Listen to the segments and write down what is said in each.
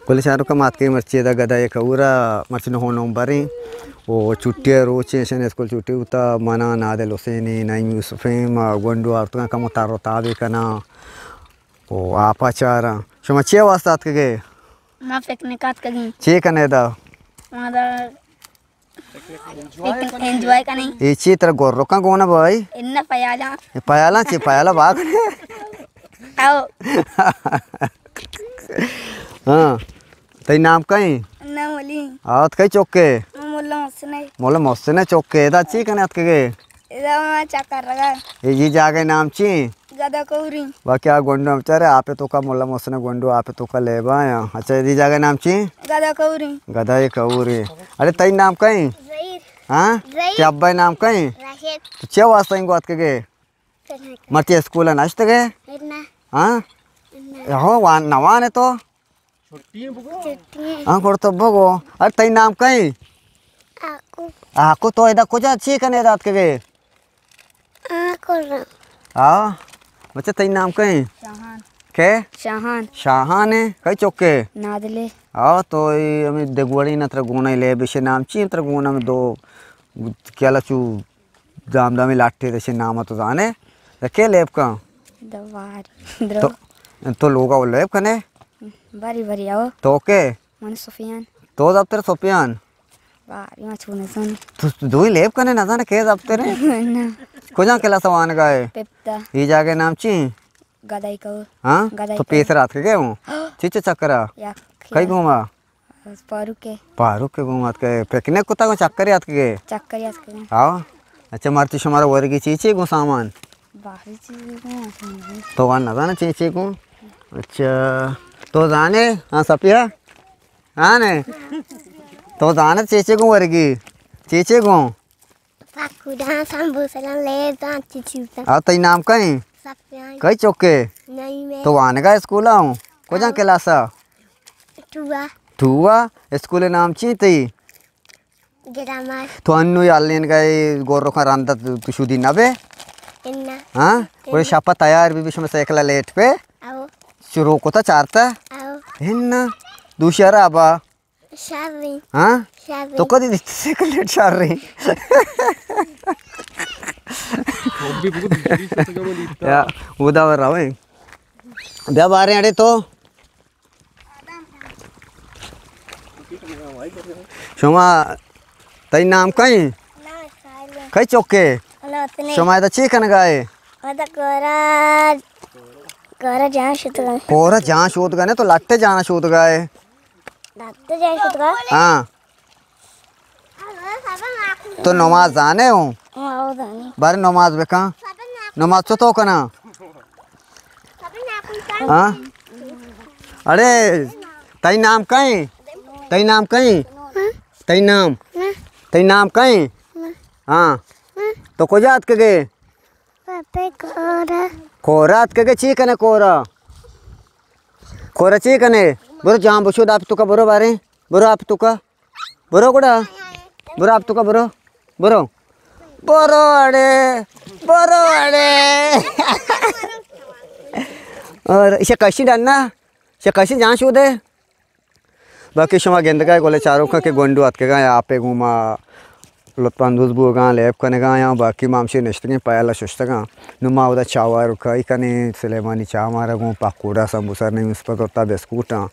کل چاروکاں، ما اتکگیں مرچی ادا گدائے کئور ءَ، مرچی نہ نومبر ایں و چھٹی ءِ روچ ایں، اشانی اسکول چھٹی بوتا، من آں، نادل حسین ایں، نعیم یوسف ایں، ما گونڈو آورتگاں، کمو تر و تابے کناں و آپ ءَ چاراں۔ شما چے واسطہ اتکگ ئے؟ ما پکنک ءَ اتکگیں۔ چے کن ئے ادا؟ ما ادا پکنک انجوائے کنیں۔ اے چی ترا گورکاں گون ءَ بھائی؟ اناں، پیالاں۔ اے پیالاں چی؟ پیالہ بھا کن ئے؟ او۔ ہاں۔ تئی نام کئے ایں؟ نام علی۔ آ، تو کئی چک ئے؟ ملا محسن ءِ۔ ملا محسن ءِ چک ئے۔ ادا چی کن ئے اتکگ ئے؟ ادا ما چکر رگا۔ اے، اے جاگہ ءِ نام چی ایں؟ گدا کئور ایں۔ باقی آ گونڈو بچارے آپ ءِ توکا، ملا محسن ءِ گونڈو آپ ءِ توکا لیب ءَ آیاں۔ اچھا، اے جاگہ ءِ نام چی ایں؟ گدا کئور ایں۔ گدا کئور ایں۔ اڑے تئی نام کئے ایں؟ ظہیر۔ ہاں؟ ظہیر۔ تئی ابا ءِ نام کئے ایں؟ راشد۔ تو چے واسطہ اینگو اتکگ ئے؟ مرچی اسکول ءَ نشتگ ئے؟ نہ۔ ہاں؟ نہ۔ ہو، وان، نہ وان ئے تو؟ چھٹی ایں۔ ہاں، گڑا تو بگو۔ اڑے تئی نام کئے ایں؟ آکو۔ آکو، تو ادا کجا چی کن ئے ادا اتکگ ئے؟ آکو نا۔ ہاں؟ بچہ، تئی نام کئے ایں؟ شاہان۔ کئے؟ شاہان۔ شاہان ایں۔ کئی چک ئے؟ نادل ءِ۔ ہاں، تو اے ہمے دگوڑی نا ترا گون ءَ لیب، اشی نام چی ایں ترا گون ءَ؟ ہمے دو کیالا چو دام دامی لاٹے، اشی نام ءَ تو زان ئے؟ رکے لیب کن؟ دوار۔ تو، تو لوگا وہ لیب کن ئے؟ بری بری آؤ۔ تو کئے؟ من سفیان۔ تو دپتر سفیان؟ باری ما چو نزان۔ تو دوئی لیب کن ئے، نزان ئے کئے دپتر ایں؟ نہ۔ کجام کلاس ءَ وانگا ئے؟ پپتا۔ اے جاگہ ءِ نام چی ایں؟ گدائی کئور۔ ہاں؟ گدائی تو کئور۔ پیسر اتکگ ئے ہوں؟ ہاں۔ چی چی چکر ءَ؟ یک۔ کئی گوما؟ فاروق ءِ۔ فاروق ءِ گوما اتکگ ئے۔ پکنک کتگ، چکرے اتکگ ئے؟ چکرے اتکگ ئے۔ ہاں۔ اچھا، مرچی شمارا ورگی چی چی گوں سامان؟ باری چیز گوں۔ تو وان نزان ئے چی چی گوں؟ اچھا۔ تو زان ئے؟ ہاں، صفیہ؟ ہاں نے؟ تو زان ئے چی چی گوں ورگی؟ چی چی گوں؟ پکوڑا، سموسہ، لیز، ہنچی چیزاں۔ آ، تئی نام کئے ایں؟ سفیان۔ کئی چک ئے؟ نعیم ءِ۔ تو وانگا اسکول ءَ ہوں؟ کجام کلاس ءَ؟ ٹو ءَ۔ ٹو ءَ؟ اسکول ءِ نام چی ایں تئی؟ گرامر۔ تو انو یا لین گئے گورکاں رند تو شودی نہ بے؟ اناں۔ ہاں؟ اناں۔ گڑا شپ ءَ تیار بی، بی شما سائیکل ءَ لیٹ پہ؟ او۔ شروع کتا چارتا؟ او۔ اناں۔ دوشی ءَ را ابا؟ شر ایں۔ ہاں؟ شر ایں۔ تو کدی دیست سائیکل لیٹ شر ایں؟ یا، اودا رویں۔ بیا باریں اڑے تو۔ شما، تئی نام کئے ایں؟ نام اسماعیل ایں۔ کئی چک ئے؟ نوتنے۔ شما ادا چی کنگا ئے؟ ادا کورا، کورا جان شودگا۔ کورا جان شودگا نے، تو لٹے جان شودگا ئے۔ لٹے جان شودگا؟ ہاں۔ تو نماز زانے ہوں؟ ہاں، او زانے۔ بارے نماز بکن۔ نماز چو تو کنا؟ ہاں؟ اڑے، تئی نام کئے ایں؟ تئی نام کئے ایں؟ تئی نام؟ تئی نام کئے ایں؟ ہاں۔ تو کجا اتکگ ئے؟ کورا۔ کورا اتکگ ئے، چی کنے کورا؟ کورا چی کنے؟ برو جان بشود آپ توکا، برو باریں۔ برو آپ توکا۔ برو گڑا۔ برو آپ توکا، برو۔ برو۔ برو اڑے۔ برو اڑے۔ اور ایشی کشی ڈنا۔ ایشی کشی جان شودے۔ باقی شما گندگا ئے گلیں چاروکاں کہ گونڈو اتکگاں، آپے گوما لطف اندوز بوگاں، لیب کنگا یاں۔ باقی ما ہمشی نشتگیں، پہلا ششتگاں۔ نوں ما اودا چاہ وارکائی کنیں، سلیمانی چاہ مارا گوں پکوڑا، سموسہ، نیم اسپت زرتا، بسکوٹاں۔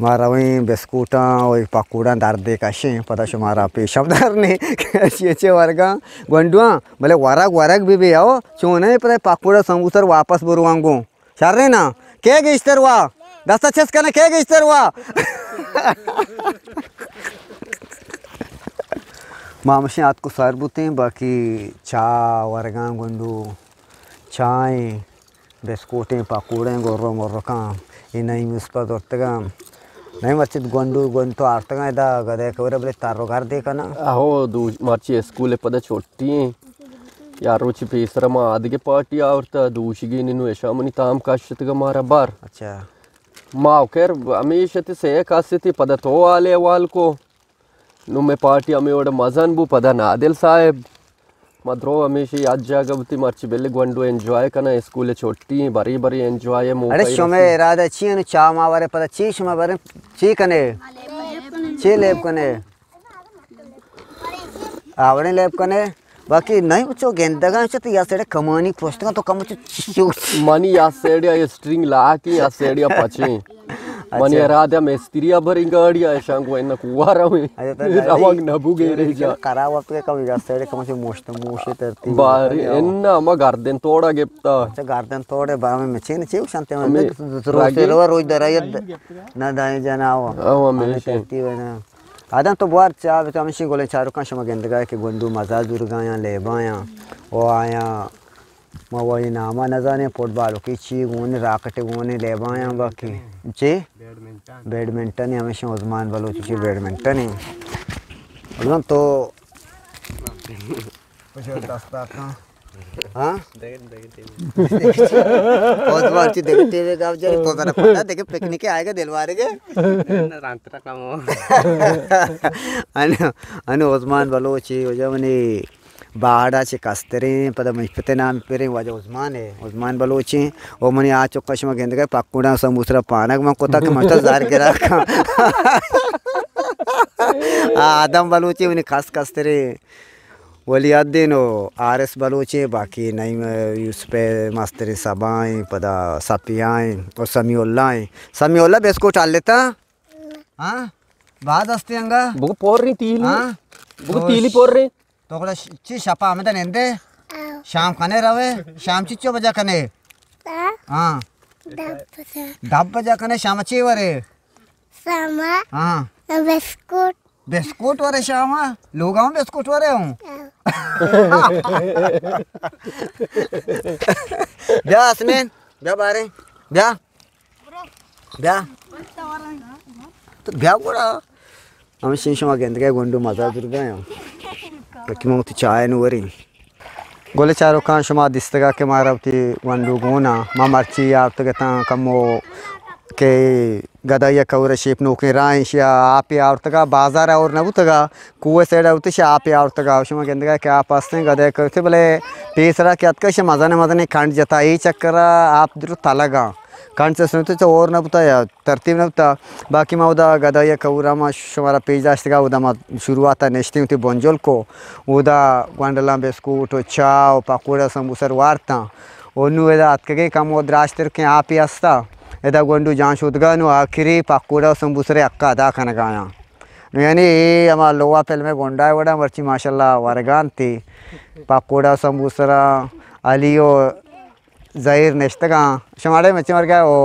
ما رویں بسکوٹاں و پکوڑاں دردے کشیں، پدا شمارا پیش ہم درنیں کہ چی چی ورگاں گونڈواں، بلے ورگ ورگ بہ بی او، چونیں پدا پکوڑا سموسہ واپس برواں گوں۔ شریں نا؟ کے گیشتر وا؟ دستا چست کنے، کے گیشتر وا؟ ما ہمشیں آتک و سر بوتیں، باقی چاہ ورگاں گونڈو، چاہیں، بسکوٹیں، پکوڑیں، گرو مرکاں، اے نعیم اسپا زرتگاں۔ نعیم مرچی گونڈو گون تو آرتگاں ادا گدے کورے بلے تر و گردے کناں۔ اہو، دو مرچی اسکول پدا چھٹی ایں۔ یا روچی پیسر ما آدگہ پارٹی آورتا، دوشیگی نی نوں اشاں منی تام کشتگ مارا بر۔ اچھا۔ ما خیر ہمیش اتی سے کس اتی، پدا تو حال احوال کو۔ نوں مئے پارٹی ہمے وڑ مزن بو، پدا نادل صاحب، ما درو ہمیشی یک جاگہ بوتی، مرچی بلے گونڈو انجوائے کنا، اسکول چھٹی ہیں، بری بری انجوائے موقع اڑے شمے رسی۔ ارادہ چی انو؟ چاہ ما ورے پدا چی شما برے؟ چی کنے؟ چی لیب کنے؟ آوڑیں لیب کنے؟ باقی نہیں کچھ گندگا چت یا سڑے کمانی پوشتگا تو کم چو چو۔ منی یا سیڑیا اسٹرنگ لاکی، یا سیڑیا پچیں۔ منی اچھا۔ ارادہ مستری ءَ بریں گاڑی ءَ، اشاں گوں اناں کوار ءَ اچھا، تو روگ نہ بو گیرے جا۔ خراب وقت کے کم یا سیڑے کم سے موشت، موشے ترتیب بارے۔ ان ما گردن توڑا گپتا۔ اچھا، گردن توڑے با میں مچین چیو شانتے میں ہمیں روز سے رو روز درا نہ دائیں جنا ہوا۔ او ہمیں ہمیں ترتیب ہے نا۔ آدم تو بوار چا بتا ہمشی گولیں چاروکاں شما گندگا کہ گونڈو مزا زورگایاں لیبایاں او آیاں۔ ما وای ناما نزانیں، فٹبال کی چی گون، راکٹ گون، لیبایاں باقی چی؟ بیڈمنٹن۔ بیڈمنٹن ہمیشہ عثمان بلوچ چی بیڈمنٹن ہے۔ عثمان تو کچھ دستا کن۔ ہاں؟ عثمان چی دیکھ ٹی وی گاو جائے، تو ذرا پتا دیکھے پکنک آئے گا دلوارے گے۔ رانت رقم ہو۔ ان، ان عثمان بلوچ ہی ہو جا منی باڑا چہ کستریں، پدا مشپت نام پریں واجہ عثمان ہے، عثمان بلوچیں۔ او منی آ چکا شما گندگا پکوڑا سموسرا پانک من کتا کہ مشتا زار گرا کن۔ آ آدم بلوچیں منی کس کستریں۔ ولی ادین و آرس بلوچیں، باقی نعیم یوسف مستریں، سبائیں، پدا سپیائیں و سمیع اللہ ہیں۔ سمیع اللہ بسکوٹ ہلتا؟ ہاں؟ باز ہستے انگا؟ بگو پور رہی تیلی۔ ہاں؟ بگو تو تیلی ش-، پور رہی۔ تو گڑا ش-، چی شپا ہمدا نندے؟ شام کنے روے؟ شام چی چو بجا کنے؟ ہاں۔ دپ بجا۔ دپ بجا کنے شام چی ورے؟ شام۔ ہاں۔ بسکوٹ۔ بسکوٹ ورے شام؟ لوگا ہوں بسکوٹ ورے ہوں؟ ہاں۔ بیا آسمین، بیا بارے، بیا۔ بیا۔ تو بیا گڑا۔ ہمشی شما گندگے گونڈو مزہ درگا یا۔ کہ ما وتی چائے نوری۔ گل چاروکاں شما دیستگا کہ مارا وتی گونڈو گونا۔ ما مرچی آورتگتاں کمو کہ گدائی کور شیپ نوکیں راہ شیا آپی آورتگا، بازار اور نہ بوتگا، کوہ سیڑا بوتش آپی آورتگا۔ شما گندگا کہ آپ ہستیں گدائی کور تے، بلے پیسرا کہ اتکش مزن مزن کنڈ جتا، ای چکرا آپ درو تلگا۔ کنڈ سے سنتے تو اور نہ بوتا یا ترتیب نہ بوتا۔ باقی ما اودا گدائی کورا ما شمارا پیش داشتگا، اودا ما شروعاتا نشتیں وتی بنجل کو، اودا گونڈلاں بسکوٹ و چاہ و پکوڑا سمبوسر وارتاں۔ و نو ادا اتکگیں کمو دراجتر کیں آپے ہستا۔ ادا گونڈو جان شودگا نو آخری پکوڑا و سمبوسرے حقا ادا کنگایاں۔ نو یعنی اے ہما لوہا فلم گونڈا وڑا مرچی ماشاءاللہ ورگانتی۔ پکوڑا سمبوسرا علی و زہیر نشتگاں۔ شماڑے مچیں ورگا او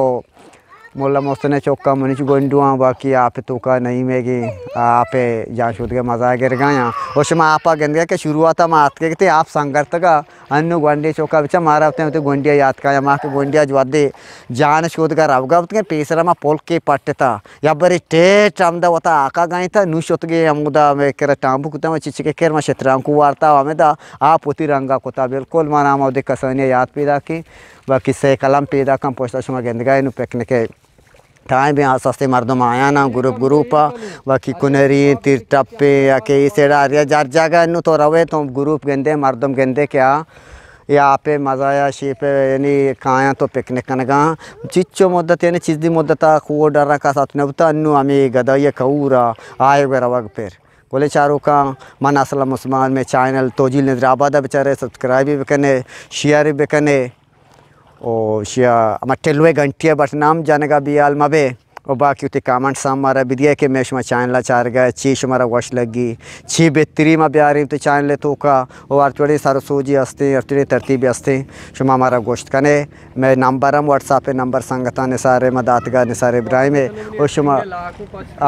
مولا محسن چوکا منی چو گونڈواں، باقی آپ توکا نعیم گی آپ جان شودگے مزہ گرگایاں۔ او شما آپا گندگا کہ شروعاتا ما آتکے تے آپ سنگرتگا، انو گونڈی چوکا بچا مارا وتی وتی گونڈیا یاد کایا، ما کہ گونڈیا جو ودے جان شودگا روگا بوتگے، پیسرا ما پلکے پٹتا۔ یا برے ٹیٹ ہمدا وتا آکا گائیں تا نو شتگے ہمودا میں کرا ٹامبو کتا، میں چچکے کر ما شترانکو وارتا ہمدا آپ وتی رنگا کتا۔ بالکل ما نام اودے کسانی یاد پیدا کی، باقی سائیکل ہم پیدا کن پشتا شما گندگا نو پکنک ٹائم بھی آس ہستے مردم آیا نا گروپ گروپا، باقی کنری تیر ٹپے یا کہ ای سیڑا یا جار جاگا نو تو روے تو گروپ گندے مردم گندے کیا یا آپے مزہ یا شیپے یعنی کایاں تو پکنک کنگا۔ چچو مدت یعنی چیزی مدتا کو ڈرا کا ساتھ نبتا، انو ہمیں گدائی کورا آئے گے روگ پر۔ گلیں چاروکاں، من اسلم عثمان، میں چینل توجیل نظر آباد بچارے، سبسکرائب بکنے، شیئر بکنے، او شیا ہما ٹلوے گھنٹی بٹن ہم جنگا بیال مبے۔ و باقی وتی کامنٹس ہم مارا بدیے کہ میں شما چینل چارگا چی شمارا وش لگی، چی بہتری ما بیاریں تو چینل توکا، و ہر چوڑی سر سوجی ہستیں، ہر چوڑی ترتیبی ہستیں، شما مارا گوشت کنے۔ میں نمبر ہم واٹس ایپ نمبر سنگتاں نثار احمد آتگا، نثار ابراہیم ہے۔ و شما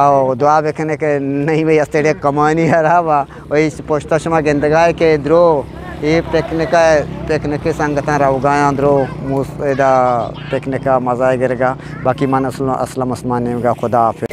آو دعا بکنے کہ نہیں میں استڑے کمانی ہرابا۔ و اس پشتا شما گندگائے کہ درو یہ پکنک، پکنک سنگتاں روگایاں درو موس-، ادا پکنک مزہ گرگا۔ باقی من اسلم، اسلم عثمان نیمگا، خدا حافظ۔